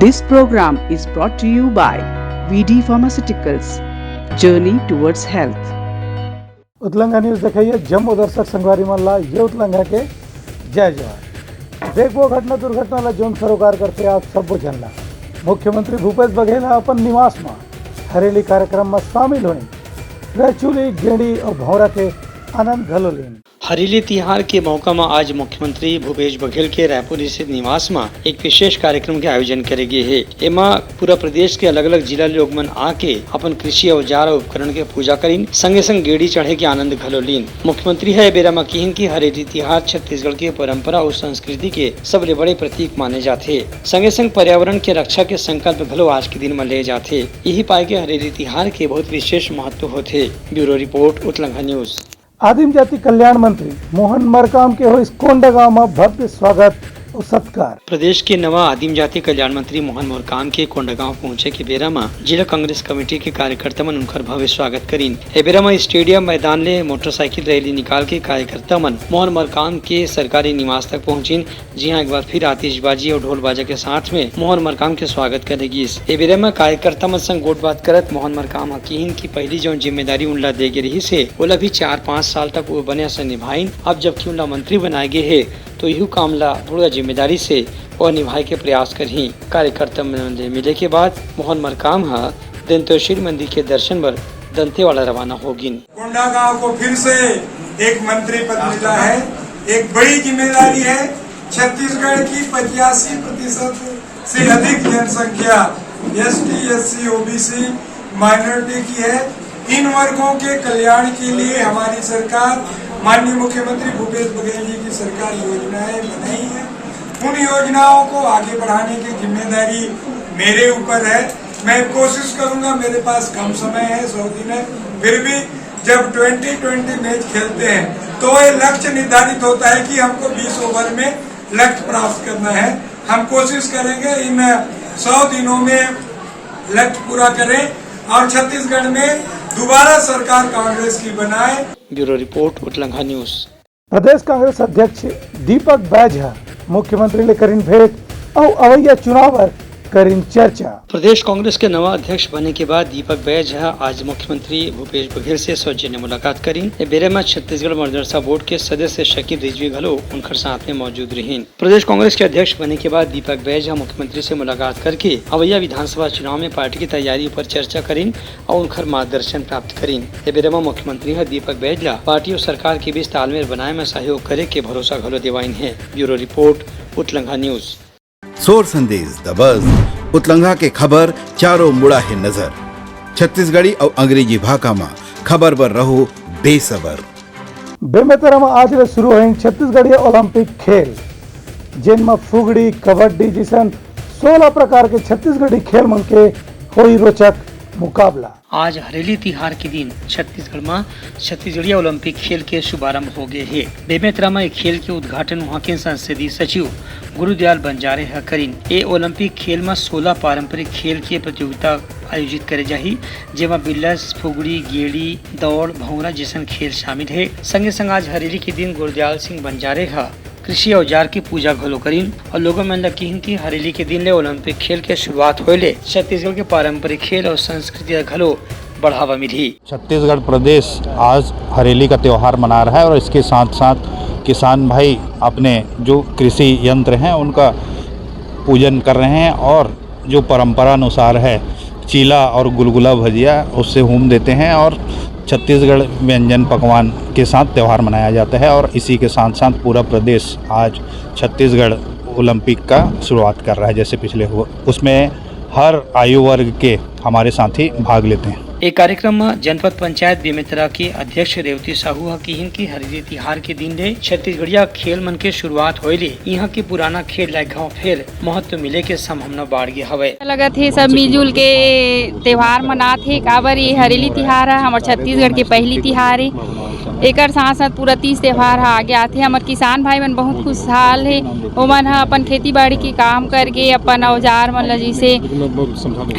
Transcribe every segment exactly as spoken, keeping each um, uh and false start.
This program is brought to you by V D Pharmaceuticals, Journey Towards Health. Utlangha news देखइया जम्मो दर्शक संगवारी मन ला ये उतलंघा के जय जोहार। देखबो घटना दुर्घटना ला जौन सरोकार करथे आप सब्बो झन ला। मुख्यमंत्री भूपेश बघेल ह अपन निवास म हरेली कार्यक्रम म शामिल होइन। रैचुली, गेड़ी अउ भौंरा के आनंद घलो लीन। हरेली तिहार के मौका म आज मुख्यमंत्री भूपेश बघेल के रायपुर स्थित निवास म एक विशेष कार्यक्रम के आयोजन करे गे हे। एमा पूरा प्रदेश के अलग-अलग जिला ले लोग मन आके अपन कृषि औजार अउ उपकरण के पूजा करिन, संगे-संग गेड़ी चढ़े के आनंद घलो लीन। मुख्यमंत्री ह ए बेरा म किहिन कि हरेली तिहार छत्तीसगढ़ के परंपरा अउ संस्कृति के सबले बड़े प्रतीक माने जाथे। संगे-संग पर्यावरण के रक्षा के संकल्प घलो आज के दिन म ले जाथे। इही पाय के हरेली तिहार के बहुत विशेष महत्व होथे। Bureau report, Utlangha news. आदिम जाति कल्याण मंत्री मोहन मरकाम के होइस कोंडागांव म भव्य स्वागत अउ सत्कार। प्रदेश के नवा आदिम जाति कल्याण मंत्री मोहन मरकाम के कोंडागांव पहुंचे के बेरा म जिला कांग्रेस कमेटी के कार्यकर्ता मन उनकर भव्य स्वागत करिन। ए बेरा म स्टेडियम मैदान ले मोटरसाइकिल रैली निकाल के कार्यकर्ता मन मोहन मरकाम के सरकारी निवास तक पहुंचिन, जिहां एक बार फिर आतिशबाजी अउ ढोल बाजा के साथ में मोहन मरकाम के स्वागत करे गिस। ए बेरा म कार्यकर्ता मन संग गोठबात करत मोहन मरकाम ह किहिन कि पहिली जौन जिम्मेदारी उनला दे गे रिहिस हे, ओला भी चार पाँच साल तक वो बने से निभाइन। अब जबकि उनला मंत्री बनाए गे हे, तो इहू काम ला पूरा जिम्मेदारी से और निभाए के प्रयास करही। कार्यकर्ता मन ले मिले के बाद मोहन मरकाम ह दंतेश्वरी मंदिर के दर्शन बर दंतेवाड़ा रवाना हो गिन। कोंडागांव को फिर से एक मंत्री पद मिला है, एक बड़ी जिम्मेदारी है। छत्तीसगढ़ की पचासी प्रतिशत से अधिक जनसंख्या एसटी, एससी, ओबीसी, माइनॉरिटी की है। इन वर्गों के कल्याण के लिए हमारी सरकार, माननीय मुख्यमंत्री भूपेश बघेल जी की सरकार योजनाएं बनाई है। उन योजनाओं को आगे बढ़ाने की जिम्मेदारी मेरे ऊपर है। मैं कोशिश करूंगा, मेरे पास कम समय है, सौ दिन है, फिर भी जब ट्वेंटी ट्वेंटी मैच खेलते हैं तो ये लक्ष्य निर्धारित होता है कि हमको बीस ओवर में लक्ष्य प्राप्त करना है। हम कोशिश करेंगे इन सौ दिनों में लक्ष्य पूरा करें और छत्तीसगढ़ में दोबारा सरकार कांग्रेस की बनाए। Bureau report, Utlangha news. प्रदेश कांग्रेस अध्यक्ष दीपक बैज ह मुख्यमंत्री ले करिन भेंट अउ अवइया चुनाव बर करिन चर्चा। प्रदेश कांग्रेस के नवा अध्यक्ष बने के बाद दीपक बैज ह आज मुख्यमंत्री भूपेश बघेल से सौजन्य मुलाकात करिन। ए बेरा म छत्तीसगढ़ मदरसा बोर्ड के सदस्य शकील रिजवी घलो उनकर साथ में मौजूद रहिन। प्रदेश कांग्रेस के अध्यक्ष बने के बाद दीपक बैज ह मुख्यमंत्री से मुलाकात करके अवइया विधानसभा चुनाव में पार्टी की तैयारी पर चर्चा करिन अउ उनकर मार्गदर्शन प्राप्त करिन। ए बेरा म मुख्यमंत्री ह दीपक बैज ला पार्टी अउ सरकार के बीच तालमेल बनाए म सहयोग करे के भरोसा घलो देवाइन हे। Bureau report, Utlangha news. सोर संदेश, द बज, उतलंघा के खबर चारों मुड़ा हे नजर। छत्तीसगढ़ी अउ अंग्रेजी भाखा म खबर बर रहो बेसबर। बेमेतरा म आज ले शुरू होइन छत्तीसगढ़िया ओलंपिक खेल, जेन म फुगड़ी, कबड्डी जइसन सोलह प्रकार के छत्तीसगढ़ी खेल मन के होई रोचक मुकाबला। आज हरेली तिहार के दिन छत्तीसगढ़ म छत्तीसगढ़िया ओलंपिक खेल के शुभारंभ हो गे हे। बेमेतरा म ए खेल के उद्घाटन उहां के संसदीय सचिव गुरुदयाल बंजारे ह करिन। ए ओलंपिक खेल म सोलह पारंपरिक खेल के प्रतियोगिता आयोजित करे जाही, जेमा बिल्लस, फुगड़ी, गेड़ी, दौड़, भौंरा जइसन खेल शामिल हे। संगे संग आज हरेली के दिन गुरुदयाल सिंह बंजारे ह कृषि औजार के पूजा घलो करिन अउ लोगन मन ल किहिन कि हरेली के दिन ले ओलंपिक खेल के शुरुआत होए ले छत्तीसगढ़ के पारंपरिक खेल अउ संस्कृति ल घलो बढ़ावा मिलही। छत्तीसगढ़ प्रदेश आज हरेली का त्यौहार मना रहा है और इसके साथ-साथ किसान भाई अपने जो कृषि यंत्र हैं, उनका पूजन कर रहे हैं और जो परंपरा अनुसार है, चीला और गुलगुला भजिया, उससे हूम देते हैं और छत्तीसगढ़ व्यंजन पकवान के साथ त्यौहार मनाया जाता है और इसी के साथ-साथ पूरा प्रदेश आज छत्तीसगढ़ ओलंपिक का शुरुआत कर रहा है, जैसे पिछले हुआ, उसमें हर आयु वर्ग के हमारे साथी भाग लेते हैं। ए कार्यक्रम म जनपद पंचायत बेमेतरा के अध्यक्ष रेवती साहू ह किहिन कि हरेली तिहार के दिन ले छत्तीसगढ़िया खेल मन के शुरुआत होए ले इहां के पुराना खेल ला एक घांव फेर महत्व मिले के संभावना बाढ़ गे हवय। लगत हे सब मिलजुल के त्योहार मनात हे, काबर ये हरेली तिहार ह हमर छत्तीसगढ़ के पहिली तिहार ए। एकर साथ-साथ पूरा तीज त्योहार ह आगे आथे। हमर किसान भाई मन बहुत खुशहाल हे, ओमन ह अपन खेती बाड़ी के काम करके अपन औजार मन ल जइसे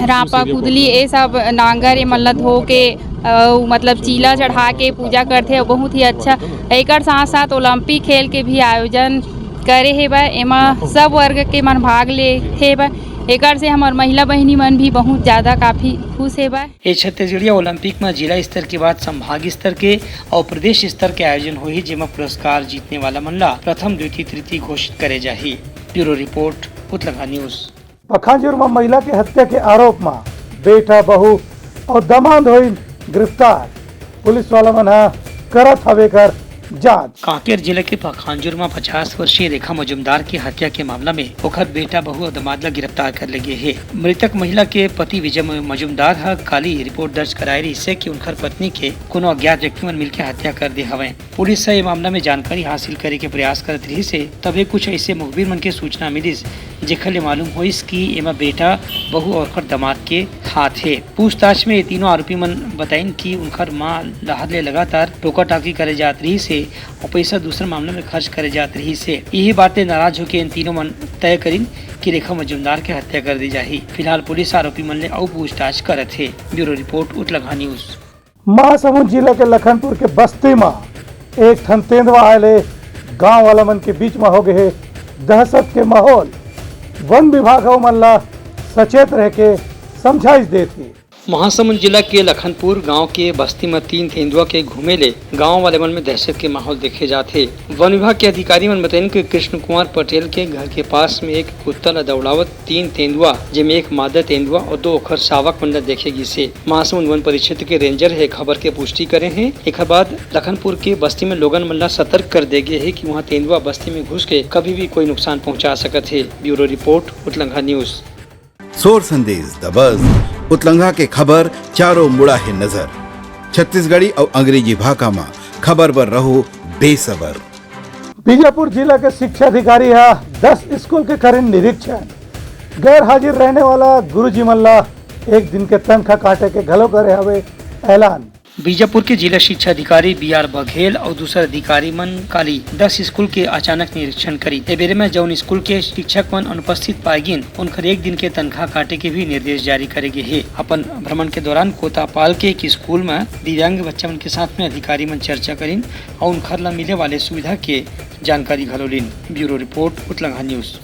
रांपा, कुदली, ए सब नांगर ए मन ल धो के अउ मतलब चीला चढ़ा के पूजा करथे अउ बहुत ही अच्छा। एकर साथ-साथ ओलंपिक खेल के भी आयोजन करे हे बा, एमा सब वर्ग के मन भाग लेथे बा। एकर से हमर महिला बहिनी मन भी बहुत ज्यादा काफी खुश हेवय। ए छत्तीसगढ़िया ओलंपिक म जिला स्तर के बाद संभाग स्तर के अउ प्रदेश स्तर के आयोजन होही, जेमा पुरस्कार जीतने वाला मन ला प्रथम, द्वितीय, तृतीय घोषित करे जाही। Bureau report, Utlanga news. Pakhanjur म महिला के हत्या के आरोप म बेटा, बहू अउ दमांद होइन गिरफ्तार। पुलिस वाला मन ह करत हवे कर जांच। कांकेर जिला के पखांजूर म पचास वर्षीय रेखा मजूमदार के हत्या के मामला में ओखर बेटा, बहू अउ दमाद ला गिरफ्तार कर ले गे हे। मृतक महिला के पति विजय म-, मजूमदार ह काली रिपोर्ट दर्ज कराए रिहिसे कि उनखर पत्नी के कोनो अज्ञात व्यक्ति मन मिलके हत्या कर दे हवय। पुलिस ह ए मामला में जानकारी हासिल करे के प्रयास करत रिहिसे, तभे कुछ ऐसे मुखबिर मन के सूचना मिलिस, जेखर ले मालूम होइस कि एमा बेटा, बहू अउ ओखर दमाद के हाथ हे। पूछताछ में ये तीनों आरोपी मन बताइन कि उनखर मां डहर ले लगातार टोका टाकी करे जात रिहिसे अउ पैसा दूसर मामला में खर्च करे जात रिहिसे। इही बात ले नाराज होके इन तीनों मन तय करिन कि रेखा मजूमदार के हत्या कर दी जाही। फिलहाल पुलिस आरोपी मन ले अउ पूछताछ करत हे। Bureau report, Utlanga news. Mahasamund जिला के लखनपुर के बस्ती म एक ठन तेंदुआ आए ले गांव वाला मन के बीच म हो गे हे दहशत के माहौल। वन विभाग ह ओमन ला सचेत रह के समझाइश देत हे। महासमुंद जिला के लखनपुर गांव के बस्ती म तीन तेंदुआ के घूमे ले गांव वाले मन में दहशत के माहौल देखे जात हे। वन विभाग के अधिकारी मन बताइन कि कृष्ण कुमार पटेल के घर के पास में एक कुत्ता ला दौड़ावत तीन तेंदुआ, जेमे एक मादा तेंदुआ अउ दो ओखर शावक मन ला देखे गिसे। महासमुंद वन परिक्षेत्र के रेंजर हे खबर के पुष्टि करे हे। एखर बाद लखनपुर के बस्ती में लोगन मन ला सतर्क कर दे गे हे कि उहां तेंदुआ बस्ती में घुस के कभी भी कोई नुकसान पहुंचा सकत हे। Bureau report, Utlanga news. सोर संदेश दबस, उतलंगा के खबर चारों मुड़ा हे नजर। छत्तीसगढ़ी अउ अंग्रेजी भाखा म खबर बर रहो बेसबर। बीजापुर जिला के शिक्षा अधिकारी ह दस स्कूल के करिन निरीक्षण। गैर हाजिर रहने वाला गुरुजी मन ला एक दिन के तनखा काटे के घलो करे हवे ऐलान। बीजापुर के जिला शिक्षा अधिकारी बी आर बघेल अउ दूसर अधिकारी मन काली दस स्कूल के अचानक निरीक्षण करी। ए बेरे में जउन स्कूल के शिक्षक मन अनुपस्थित पाए गिन, उनकर एक दिन के तनखा काटे के भी निर्देश जारी करे गे हे। अपन भ्रमण के दौरान कोतापाल के एक स्कूल में दिव्यांग बच्चा मन के साथ में अधिकारी मन चर्चा करिन अउ उनखर ला मिले वाले सुविधा के जानकारी घलो लीन। Bureau report, Utlanga news.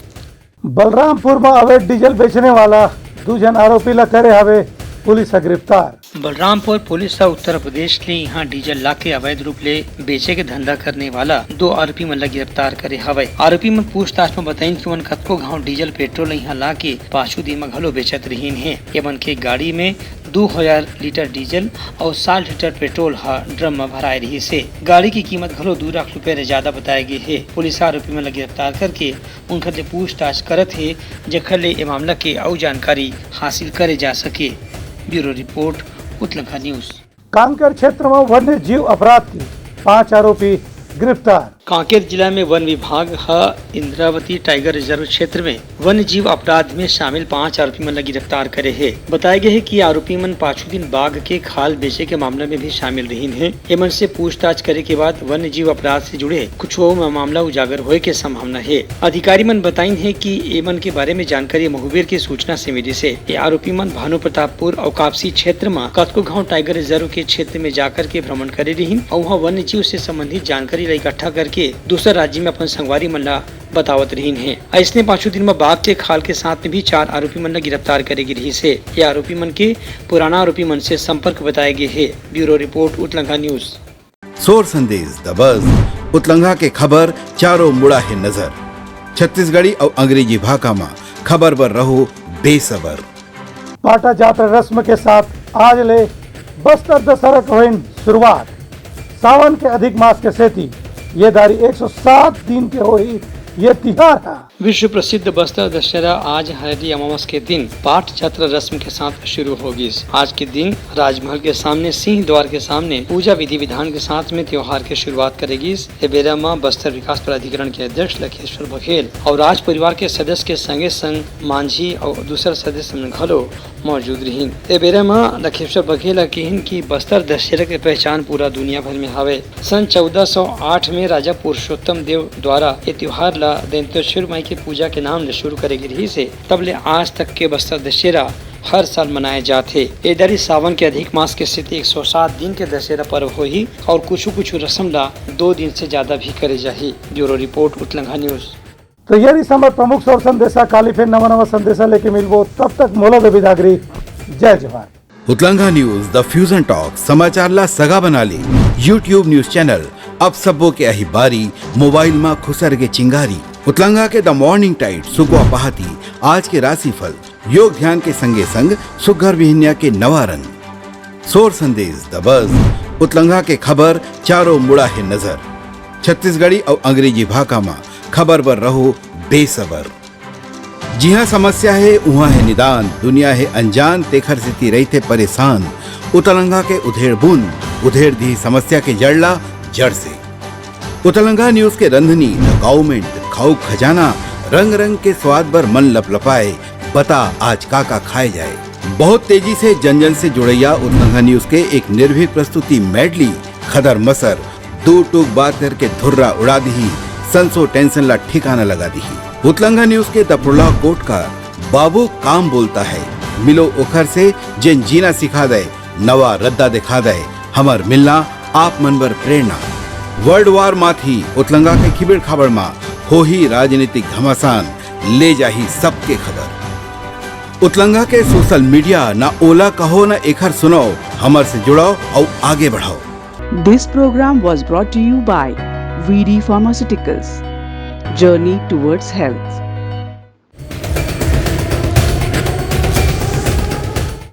Balrampur म अवैध डीजल बेचने वाला दू झन आरोपी ला करे हवे पुलिस ह गिरफ्तार। बलरामपुर पुलिस ह उत्तर प्रदेश ले इहां डीजल लाके अवैध रूप ले बेचे के धंधा करने वाला दो आरोपी मन ला गिरफ्तार करे हवय। आरोपी मन पूछताछ म बताइन कि ओमन कतको घांव डीजल पेट्रोल इहां लाके पाछू दिन म घलो बेचत रिहिन हे। ये मन के गाड़ी में दू हजार लीटर डीजल अउ साठ लीटर पेट्रोल ह ड्रम म भराए रिहिस हे। गाड़ी की कीमत घलो दू लाख रुपए ले ज्यादा बताए गे हे। पुलिस ह आरोपी मन ला गिरफ्तार करके उनखर ले पूछताछ करत हे, जेखर ले ए मामला के अउ जानकारी हासिल करे जा सके। Bureau report, Utlanga news. Kanker क्षेत्र म वन्य जीव अपराध के पांच आरोपी गिरफ्तार। कांकेर जिला में वन विभाग ह इंद्रावती टाइगर रिजर्व क्षेत्र में वन्य जीव अपराध में शामिल पांच आरोपी मन ला गिरफ्तार करे हे। बताए गे हे कि आरोपी मन पाछू दिन बाघ के खाल बेचे के मामला में भी शामिल रहिन हे। एमन से पूछताछ करे के बाद वन्य जीव अपराध से जुड़े कुछ मामला उजागर होए के संभावना हे। अधिकारी मन बताइन हे कि एमन के बारे में जानकारी महुबेर के सूचना से मिलिस हे। ये आरोपी मन भानु प्रतापपुर अउ कापसी क्षेत्र म कतको घांव टाइगर रिजर्व के क्षेत्र में जाकर के भ्रमण करे रिहिन अउ उहां वन्य जीव से संबंधित जानकारी ला इकट्ठा करके दूसर राज्य में अपन संगवारी मन ला बतावत रिहिन हे। अइसने पाछू दिन म बाघ के खाल के साथ में भी चार आरोपी मन ला गिरफ्तार करे गे रिहिस हे। ये आरोपी मन के पुराना आरोपी मन से संपर्क बताए गे हे। Bureau report, Utlanga news. सोर संदेश दबस, उतलंगा के खबर चारों मुड़ा हे नजर। छत्तीसगढ़ी अउ अंग्रेजी भाखा म खबर बर रहो बेसबर। पाटा जात्रा रस्म के साथ आज ले बस्तर दशहरा के होइन शुरुआत। सावन के अधिक मास के सेती ये दारी एक सौ सात दिन के होही ये तिहार ह। विश्व प्रसिद्ध बस्तर दशहरा आज हरेली अमावस के दिन पाट जात्रा रस्म के साथ शुरू हो गिस। आज के दिन राजमहल के सामने, सिंह द्वार के सामने पूजा विधि विधान के साथ में त्योहार के शुरुआत करे गिस। ए बेरा म बस्तर विकास प्राधिकरण के अध्यक्ष लखेश्वर बघेल अउ राज परिवार के सदस्य के संगे संग मांझी अउ दूसर सदस्य मन घलो मौजूद रिहिन। ए बेरा म लखेश्वर बघेल ह किहिन कि बस्तर दशहरा के पहचान पूरा दुनिया भर में हावय। सन चौदह सौ आठ में राजा पुरुषोत्तम देव द्वारा ए त्योहार ला दंतेश्वरी माई के पूजा के नाम ले शुरू करे गे रिहिस हे। तब ले आज तक के बस्तर दशहरा हर साल मनाए जात हे। ए दारी सावन के अधिक मास के सेती एक सौ सात दिन के दशहरा पर्व होही अउ कुछु-कुछु रसम ला दो दिन से ज्यादा भी करे जाही। Bureau report, Utlangha news. तो ये रहिस हमर प्रमुख सोर संदेशा। काली फेर नवा नवा संदेशा लेके मिलबो, तब तक मोला दे बिदागरी। जय जोहार। उतलंगा न्यूज, द फ्यूजन टॉक, समाचार ला सगा बना ले। YouTube न्यूज चैनल, अब सबो के आही बारी, मोबाइल मा खुसर के चिंगारी। उतलंगा के द मॉर्निंग टाइड, सुकवा पहाती, आज के राशिफल, योग ध्यान के संगे संग सुग्घर बिहनिया के नवा रंग। सोर संदेश, द बज, उतलंगा के खबर, चारों मुड़ा हे नजर। छत्तीसगढ़ी अउ अंग्रेजी भाखा मा खबर बर रहो बेसबर। जिहाँ समस्या हे, उहाँ हे निदान, दुनिया हे अनजान, तेखर सेती रहिथे परेशान। उतलंगा के उधेड़ बुन, उधेड़ दिही समस्या के जड़ ला जड़ से। उतलंगा न्यूज के रंधनी, द काउमेंट, खाऊ खजाना, रंग रंग के स्वाद बर मन लपलपाए, बता आज का का खाए जाए। बहुत तेजी से जन जन से जुड़ैया उतलंगा न्यूज के एक निर्भीक प्रस्तुति मेडली, खदर मसर, दू टूक बात करके धुर्रा उड़ा दिही, संसो टेंशन ला ठिकाना लगा दिही। उतलंगा न्यूज के दपुड़ला कोटकार, बाबू काम बोलता है, मिलो ओखर से, जेन जीना सिखा दे, नवा रद्दा दिखा दे, हमर मिलना आप मन बर प्रेरणा। वर्ल्ड वार माथी उतलंगा के खिबेड़ खाबड़ मा होही राजनीतिक घमासान, ले जाही सबके खबर। उतलंगा के सोशल मीडिया, ना ओला कहो ना एखर सुनाओ, हमर से जुड़ाओ अउ आगे बढ़ाओ। This program was brought to you by V D Pharmaceuticals. Journey towards health.